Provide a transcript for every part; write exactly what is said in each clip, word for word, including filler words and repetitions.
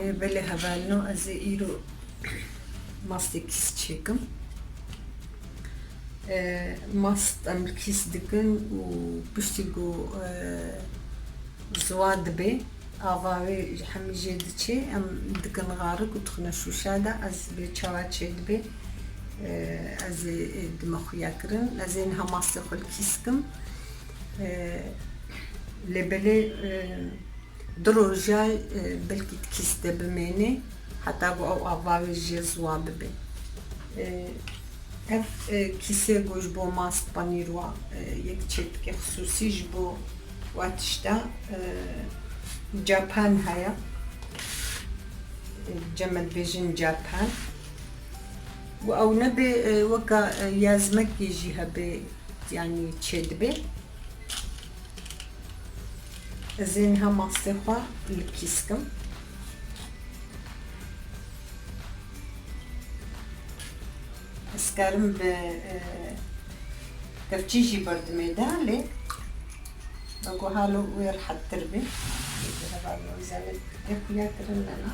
Belê hevalino, ez ê îro mastê kîs çêkim. E, mast em li kîs dikin û piştî ku, e, ziwa dibe, ava wê hemî jê diçê, em dikin xarik û dixine şûşa de. Ez bê çawa çêdibe, e, ez ê, e, dime xuya kirin. Ez ê niha mastê xwe li kîs kim. E, lê belê, e, Du roja, e, belkî di kîs de bimêne, heta ku ew ava wê jê ziwa bibe. E, ev, e, kîsê ku ji bo mast panîr wa, e, yek çêtikê xisûsî ji bo wa tişta, e, Japan heye. E, cem me dibêjin Japan. Û ew nebe, e, weka, e, yazmekê jî hebe, yanî çêdibe. Ez ê niha mastê xwe li kîs kim. Ez karim bi, e, kevçî jî berdimê de, lê weko halo wê rehettir be. Lê bi hevalno zane tê xuya kirin lena.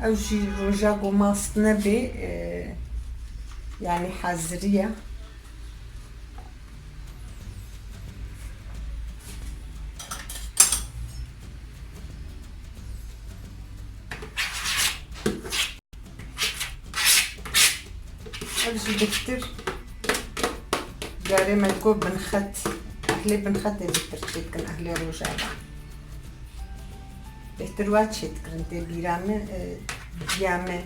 Ew jî roja ku mast nebe, e, yanî hazirî ye. Ev jî bêhtir carê me digot binxet. Ehlê binxetê bêhtir çêdikin, ehlê rojava. Bêhtir wa çêdikirin tê bîra min, e, diya me,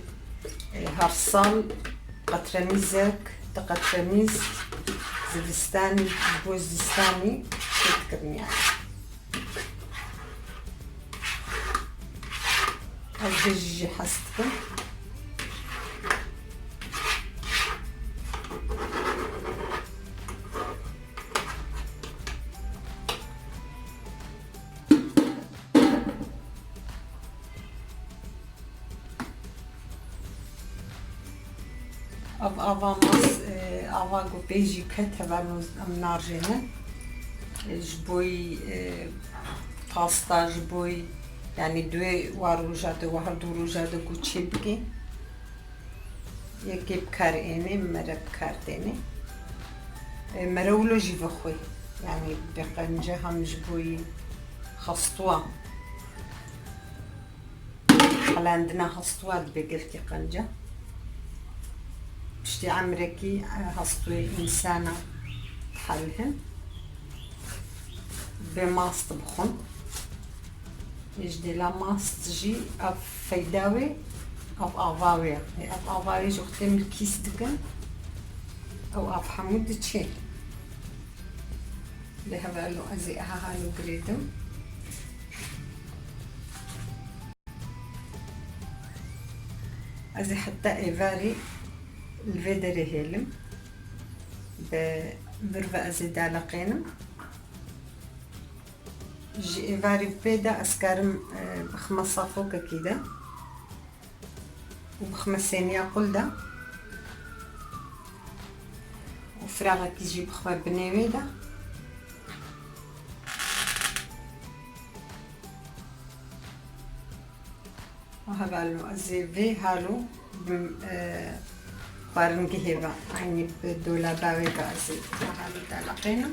e, her sal qetremîzek, di qetremîz zivistanî, ji bo zistanî çêdikirin yani. Ez vê jî jê hez dikim. Ev ava mas, e, ava ku pê jî ket hevalno em narjêne. E, ji boyî, e, pasta, ji boyî, yanî duê wa roja de, wa her du roja de ku çê bike. Yekê bi kar ênê, mere bi kar tênê. E, mere wilo jî vexwe. Yanî bi qenca hem ji boyî xestuwa. Helandina hestûa dibe gelkî qenca. Piştî emrekî, e, hestûyê însana dihelihin. Bê mast bixwin. Ê ji dêla mast jî ev feyda wê, ev ava wê ye. Ê ev ava wê ji wextê min kîs dikin, ew av hemû diçê. Lê hevelo ez ê eha halo girêdim. Ez ê heta êvarî li vê derê hêlim. Bi vir ve ez ê daleqênim. Ji êvarî pê de ez karim, e, bixime safokekî de û bixime sêniya qul de û firaxekî jî bixime binê wê de. Hevalno, ez ê vê halo bi, e, xwaringehê ve, eynî bi dolaba wê ve ez ê vê halo daleqênim.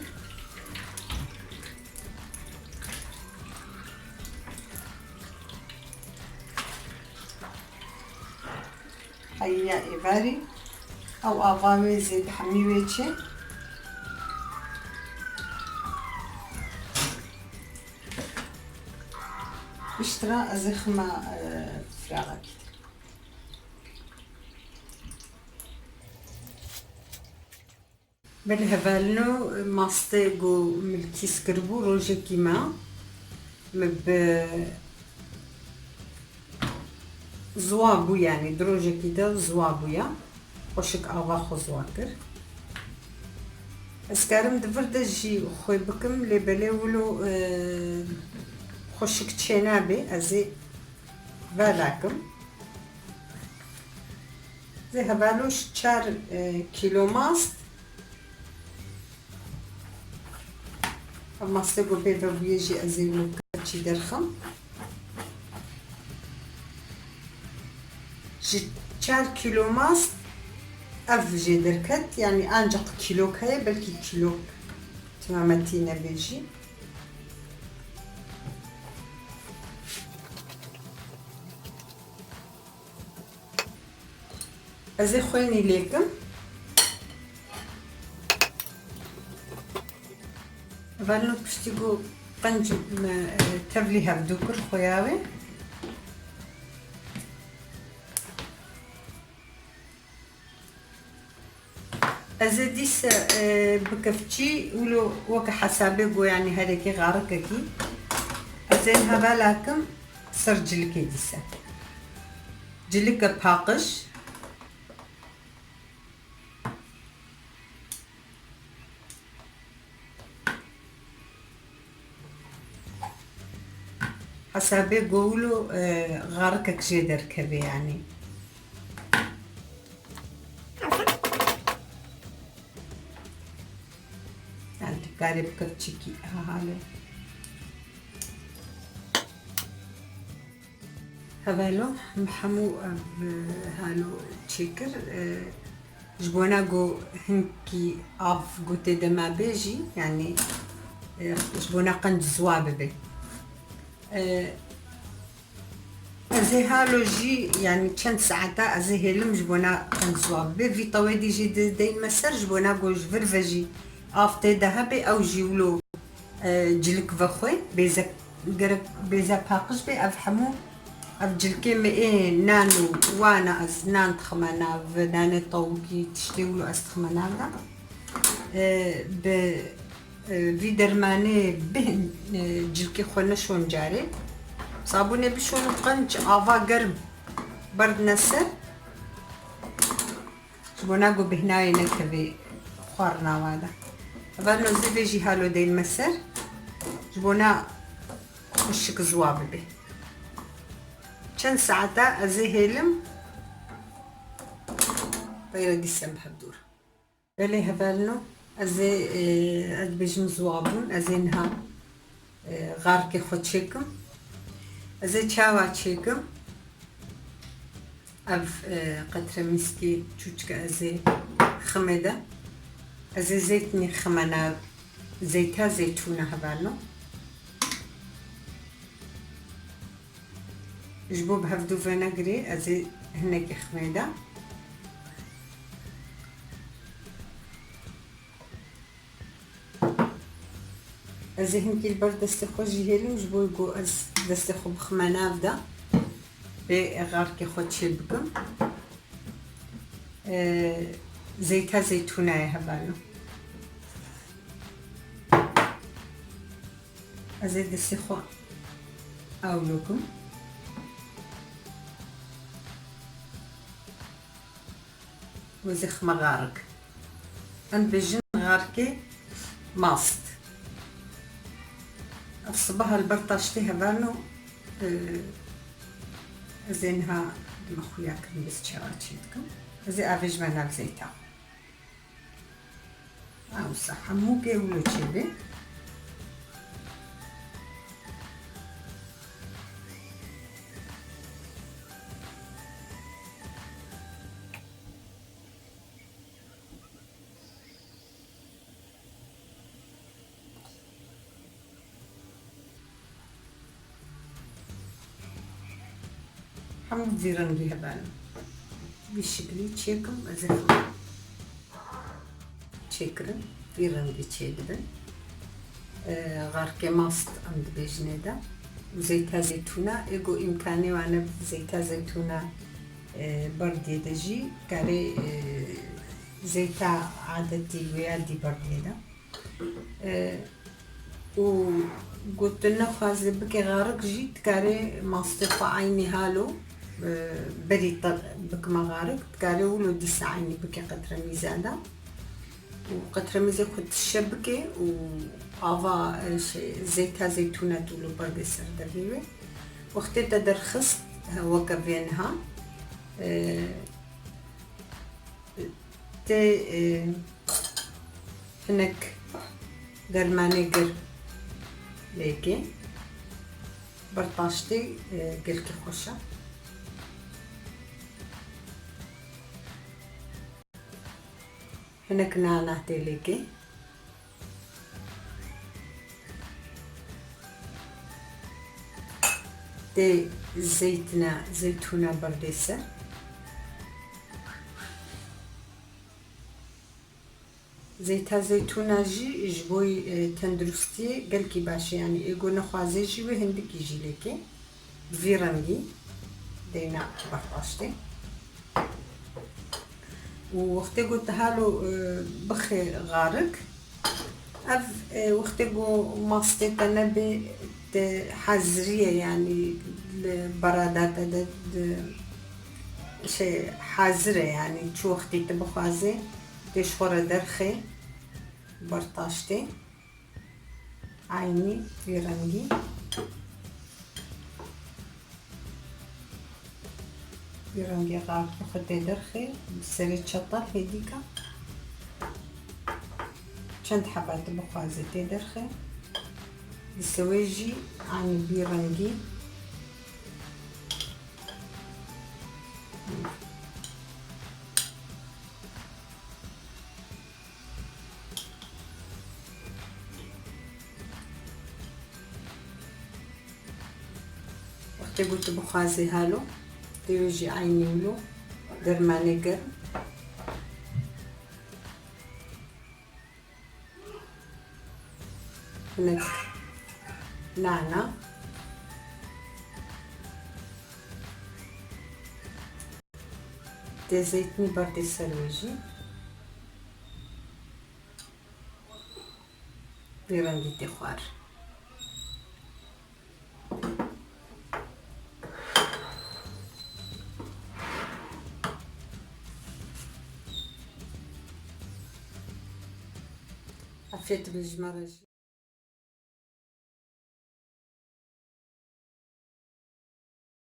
Heya êvarî, ew ava wê zêde hemî wê çê. Piştre ez ê xime, e, firaxekî. Belê hevalino, mastê ku min li kîs kiribû rojekî me, min bi ziwa bû, yanî di rojekî de ziwa bûye. Xweşik ava xwe ziwa kir. Ez karim di vir de jî xwê bikim, lê belê wilo, e, xweşik çênabe, ez ê velakim. Hevalno ji çar, e, kîlo mast. Ev mastê ku pê ve bûye jî ez ê wilo kevçî derxim. Ji çar kîlo mast ev jê derket, yanî ancaq kîlok heye, belkî kîlok temametî nebe jî. Ez ê xwênî lêkim. Hevalno piştî ku qenc me, e, tevlî hevdû kir xwêya wê. Ez ê dîse, e, bi kevçî wilo weke hesabê ku, yanî herekî xarikekî. Ez ê niha velakim ser cilikê dîse. Cilike paqij. Hesabê ku wilo, e, xarikek jê derkeve, yanî. Yanî tu karê bi kevçikî ha halo. Hevalno, em hemû ev, e, halo çêkir, e, ji bona ku hinkî av ku tê de mabe jî, yanî, e, ji bona qenc ziwa bibe. E, ez ê halo jî, yanî çend saeta ez ê hêlim ji bona qenc ziwa bibe. Vî tewedî jî di-, deyme ser ji bona ku ji vir ve jî av tê de hebe, ew jî wilo e, cilik vexwe, bêze, gerek bêze paqij be, ev hemû, ev cilkê me ê nan û wana ez nan dixime nav, nanê tawikî, tiştê wilo ez dixime nav de. E, bi, e, vî dermanê bihin, e, cilkê xwe neşon carê. Sabûnê bişon û qenc ava germ berdine ser. Ji bona ku bêhnayê nekevê xwarina we de. Hevalno ez ê vê jî halo deyme ser. Ji bona xweşik ziwa bibe. Çend saeta ez ê hêlim. Peyre dîsem bi hevdû re. Belê hevalno, ez ê, e, ez dibêjim ziwa bûn, ez ê niha, e, xarikê xwe çêkim. Ez ê çawa çêkim? Ev, e, qetre mîskê çûçke ez ê ximê de. Ez ê zeytnî xime nav, zeyta zeytûna hevalno. Ji bo bi hevdû venegirê ez ê hinekê ximê de. Ez ê hinkî li ber destê xwe jî hêlim, ji bo ku ez destê xwe bixime nav de, bê xarikê xwe çê bikim. Ee, zeyta zeytûna ye hevalno. Ez ê destê xwe ewlo kim. Wezê xime xarik. Em dibêjin xarikê mast. Ev sibeha li ber taştê hevalno, e, ez ê niha dime xuya kirin, bes çawa çê dikim. Ez ê avêjime nav zeyta. Ewsa hemû kê wilo çêbe. Hemû vî rengî hebin. Vî şiklî çêkim, ez ê çêkirin, vî rengî çêdibin. Ee, xarkê mast em dibêjinê de. Û zeyta zeytûna, ê ku îmkanê wane zeyta zeytûna, e, berdiyê de jî karê, e, zeyta adetî wêya dî berdiyê de. E, û ku tu nexwaze bike xarik jî, dikarê mastê xwe eynî halo, e, berî te bikime xarik, dikarê wilo dîsa eynî bike qetremîza de. Û qetremîzê xwe dişe bike û ava, e, şey, zeyta zeytûna tu li ber de ser devê wê. Wextê te derxist, he, weke vê niha, e, Tê, e, hinek dermanê gir lêkê. Bertaştê, e, gelkî xweş e. Hinek nana tê lêkê. Tê zeytine, zeytûna berdê ser. Zeyta zeytûna jî ji bo, e, tenduristiyê gelkî baş e, yanî ê ku nexwaze jî wê hindikî jî lêkê. Bi vî rengî deyna bertaştê. Û wextê ku tu halo, e, bixê xarik, ev, e, wextê ku mastê te nebê, te hazirî ye, yanî li berada te de, de, şey, hazir e, yanî çi wextî tu bixwazê, tê ji xwe re derxê, bertaştê. Eynî vî rengî. Vî rengê xarik xwe tê derxê, bi serê çatal hêdîka. Çend heba tu bixwazê tê derxê. Li sewê jî eynî vî rengî. Wextê ku tu bixwazî halo, tu yê jî eynî wilo dermanê germ. Hinek nana. Tê zeytînî berdê ser wê jî. Vî rengî tê xwar. Afiyet be ji me re jî.